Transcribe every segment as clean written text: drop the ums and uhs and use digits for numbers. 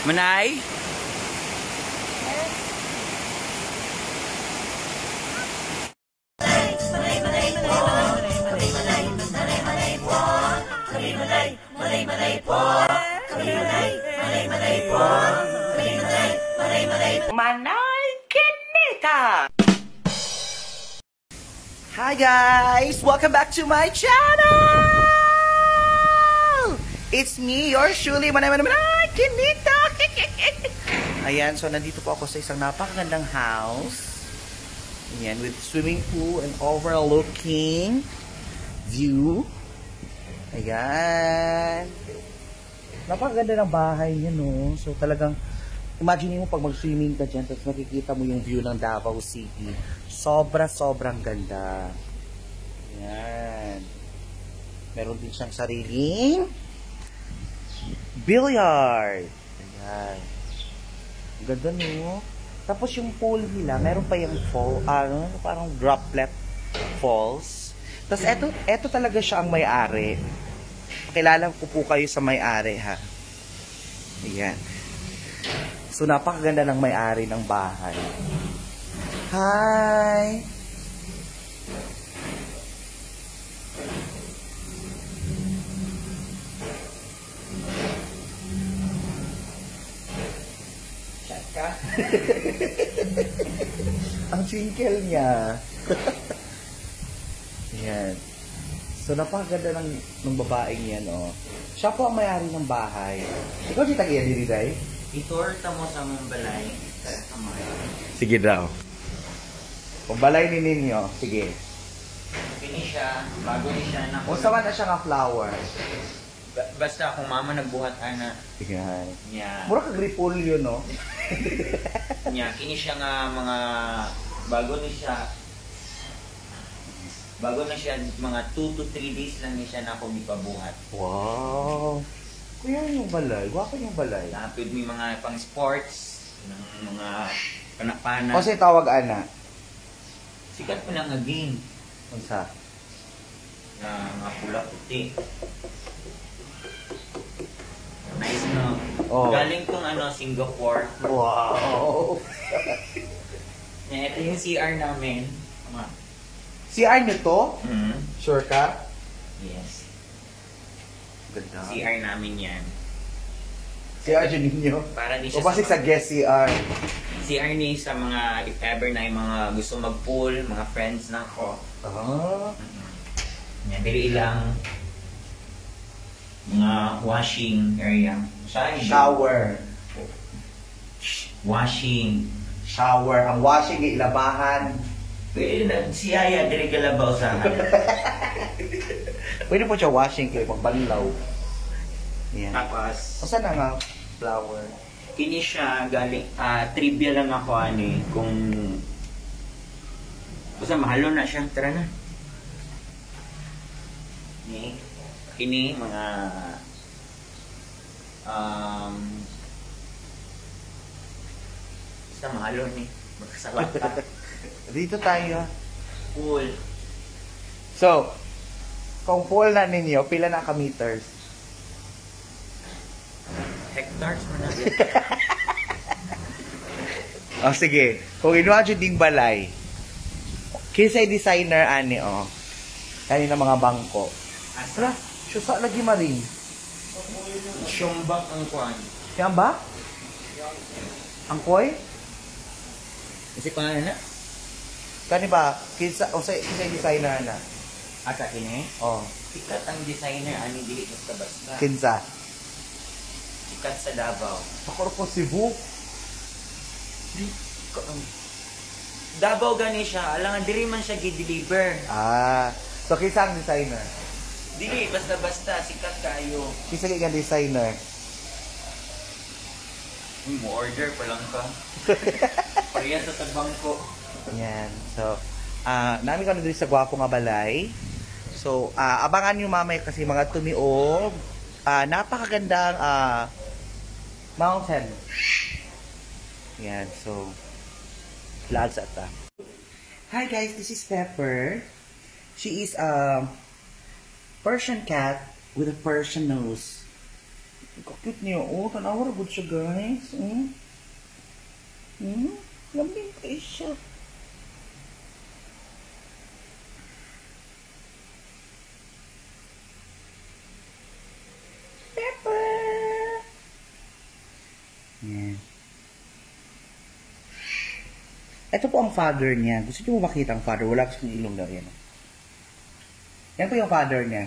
Manay? Manay Kinita! Hi guys! Welcome back to my channel! It's me, yours truly, Manay Manay Manay Kinita! Ayan, so nandito po ako sa isang napakagandang house. Ayan, with swimming pool and overlooking view. Ayan. Napakaganda ng bahay niya, no? So talagang imagine mo pag mag-swimming ka dyan, tapos makikita mo yung view ng Davao City. Sobra-sobrang ganda. Ayan. Meron din siyang sariling billiard. Ayan. Ang ganda, no? Tapos yung pool nila, meron pa yung fall, ano, parang droplet falls. Tapos eto talaga siya ang may-ari. Pakilala ko po kayo sa may-ari, ha. Ayan. So, napakaganda ng may-ari ng bahay. Hi! Chat ka? Ang twinkle niya. Ayan. So, napakaganda ng babaeng yan, oh. Siya po ang may-ari ng bahay. Ikaw di tag-iya diri, Day? I-tour ta mo sa mong balay. Kamay. Sige daw. Kung balay ni ninyo, sige. Kini siya, bago ni siya na. Unsa man na siya nga flower? Basta akong mama nagbuhat ana. Ayan. Nya. Mura kag repolyo, no? Nya kini siya nga mga bago ni siya. Bago na siya, mga 2 to 3 days lang ni siya na ako gipabuhat. Wow! Kuya yung balay. Gwapa yung balay. Napid may mga pang sports, ng mga panapana. Kasi tawag ana. Sikat pa lang nga game Unsa? na mga pula puti. Nice, no? Oh. Galing tong ano, Singapore. Wow! Nya, ito yung CR namin. Tama. CR nyo to? Mm. Sure ka? Yes. Ganda. CR namin yan. CR dyan ninyo? Para di O siya basig sa guest CR. CR ni sa mga if ever na yung mga gusto mag-pool, mga friends na ako. Ah. Yan, dili ilang mga washing area. Shower. Washing. Shower. Ang washing ay ilabahan. Pwede na, si Yaya, dili ka labaw sa Pwede po siya washing kay pagbanlaw. Yan. Tapos, Unsa na nga flower? Kini siya galing, trivia lang ako ani kung basta mahalo na siya, tara na. Ni kini mga basta mahalo ni magkasawat pa. Dito tayo. Cool. So, kung pool na ninyo, pila na ka meters? Hectares mo na. Oh, sige. Kung inuha dyan ding balay, kinsay designer ani, oh. Kanina mga bangko. Asa? Hala, syusa lagi maring. Siyumbak ang kuan. Yan ba? Ang koy? Kasi kuan na? Kani ba? Kinsa, o sa kinsay designer na? Asa kini? Oh, Sikat ang designer ani, dili basta basta. Kinsa? Sikat sa Davao. Ako ko Cebu. Davao gani siya, alangan diri man siya gi-deliver. Ah, so kinsa ang designer? Dili basta-basta, sikat kayo. Kinsa kay ang designer? Uy, mo order pa lang ka. Pareha sa tagbangko. Yan. So, namin kami dito sa gwapo nga balay. So, abangan nyo mamaya kasi mga tumiog. Napakagandang mountain. Yan. So, laad sa ata. Hi guys, this is Pepper. She is a Persian cat with a Persian nose. Cute niya. Oh, tanawa ra gud siya, guys. Hmm? Hmm? Lambing kay siya. Pepper! Yan. Ito po ang father niya. Gusto niyo mo makita ang father? Wala kasi ng ilong daw. Yan. Yan po yung father niya.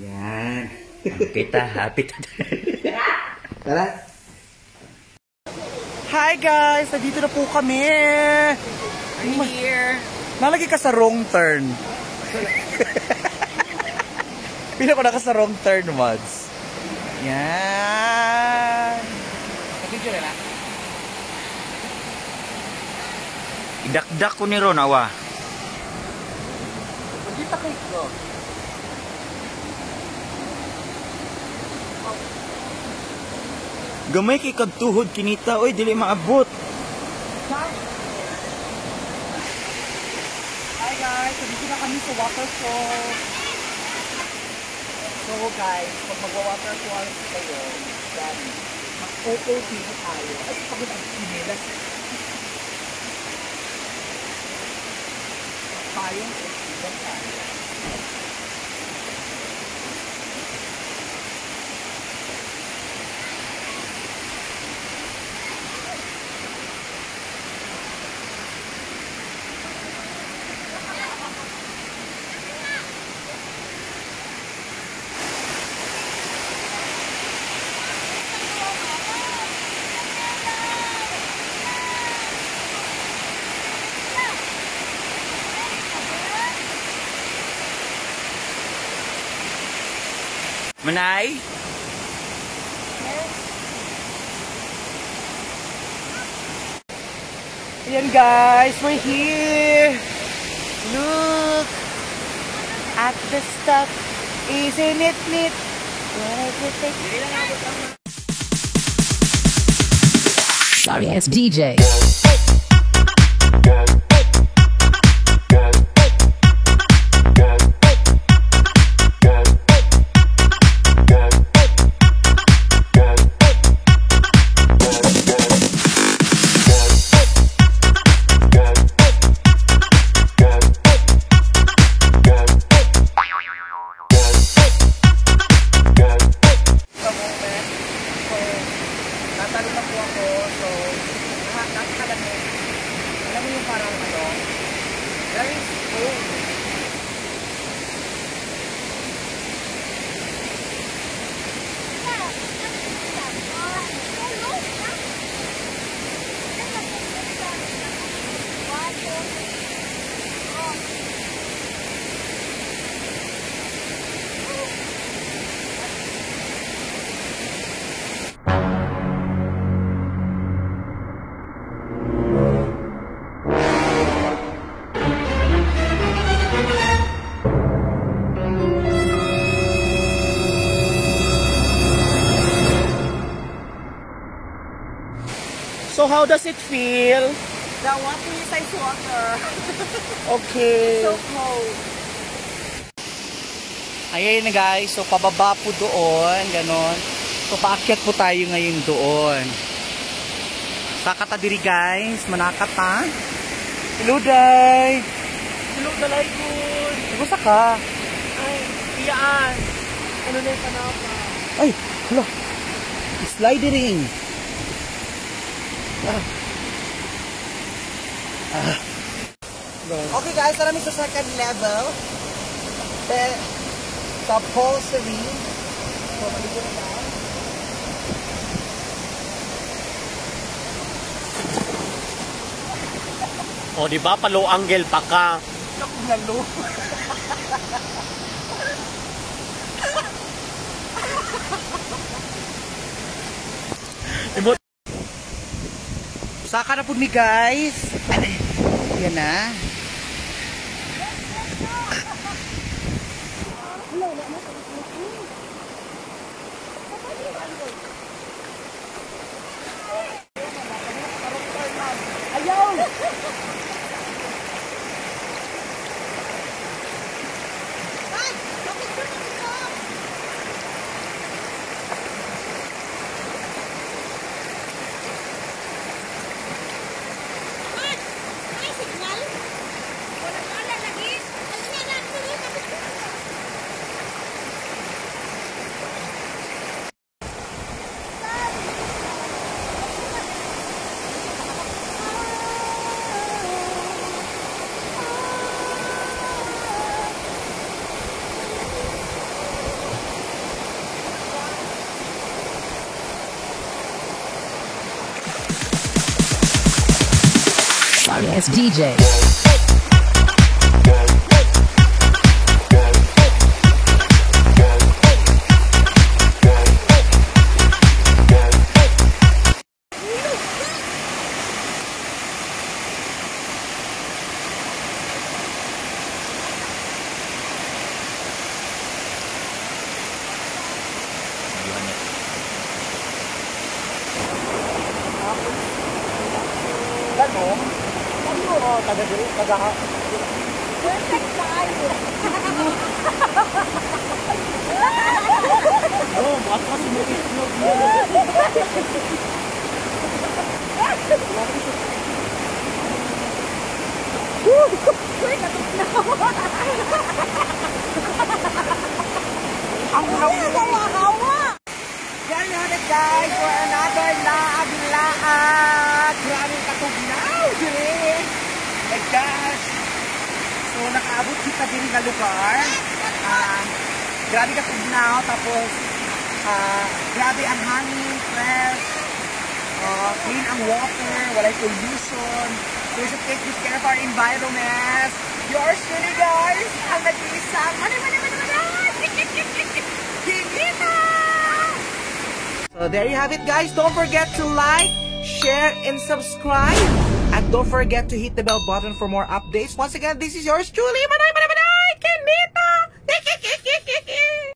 Yan. Kita, happy ta. Tara. Hi guys! Nandito na po kami! I'm here. Nalagay ka sa wrong turn. Pila ko na ka sa wrong turn, Mads. Yan. Nag-video na na. Idakdak ko ni Ron, awa. Magkita kay ko. Gamay kay kagtuhod kinita, oy, dili maabot. Hi guys! Nandito na kami sa waterfall. So guys, pag magwa-waterfall kayo, then mag-OOTD tayo. Ay, pagod ang chinelas. Payong OOTD tayo. Manay? Ayan guys, we're here! Look at the stuff. Isn't it neat? Sorry ass DJ. Sa moment. So, natalo na po ako. So, napakalamig. Alam mo yung parang ano, very cold. So how does it feel? The water is ice water. Okay. So cold. Ayan na guys, so pababa po doon, ganon. So paakyat po tayo ngayon doon. Saka ta diri guys, manakat ha. Hello day. Hello, dalay good. Kumusta ka? Ay, iyaan. Ano na yung panapa? Ay, hala. Sliding. Ah. Ah. Okay guys, tara sa second level. Sa upholstery. So, maligo na tayo. O, di ba? Pa-low angle pa ka. Nalo. Saka na po mi guys. Yan na. Ayaw! Sorry ass DJ. Yun na. Ano? Ano? Oh, taga diri, taga Perfect tayo. Oh, baka sumukit no. Uy, natugnaw. Ang Hawa-hawa. There you have it, guys, for another Laag Laag. Grabe katugnaw diri. My gosh. So nakaabot kita diri nga lugar. Grabe katugnaw, tapos grabe ang hangin, fresh. Clean ang water, walay pollution. So we should take good care of our environment. Yours truly, guys, ang nag-iisang mani mani mani mani. Hingita! So there you have it, guys. Don't forget to like, share, and subscribe. And don't forget to hit the bell button for more updates. Once again, this is yours truly, Manay Manay.